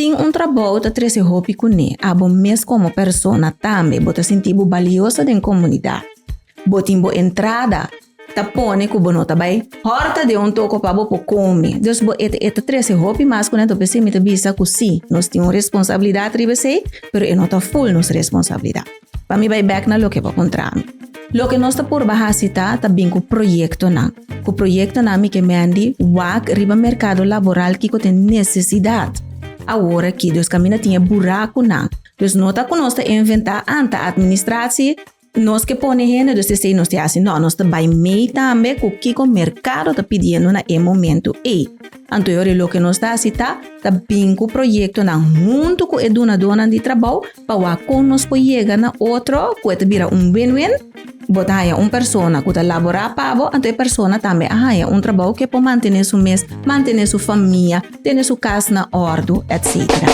Tin un trabou ta trese hopi kuné, abo mes komo persona tambe bo ta sinti bo balioso den komunidat. Bo tin bo entrada, ta pone ku bo no ta bai hòrta den un toko pa bo por kome. Dus bo e e ta trese hopi mas kuné, enton p'esei mi ta bisa ku sí, nos tin un responsabilidat riba esei, pero e no ta ful nos responsabilidat. Pa mi bai bèk na loke bo a puntra mi. Loke nos ta purba hasi ta ta bin ku proyektonan. Ku proyektonan mi ke mendi wak riba merkado laboral kiko tin nesesidat awor aki. Dus kaminda tin e burakunan. Dus no ta ku nos ta inventá anta administratie nos ke pone hende dus esei nos ta hasi. No, nos ta bai mei tambe ku kiko merkado ta pidiendo na e momentu ei. Anto e ora loke nos ta hasi ta ta bin ku proyektonan huntu ku e dunadónan di trabou pa wak kon nos por yega na otro ku e ta bira un win-win. Bo ta haña un persona ku ta laborá pa bo, anto e persona tambe a haña un trabou ku e por mantené su mes, mantené su famia, tene su kas na òrdu, etcetera.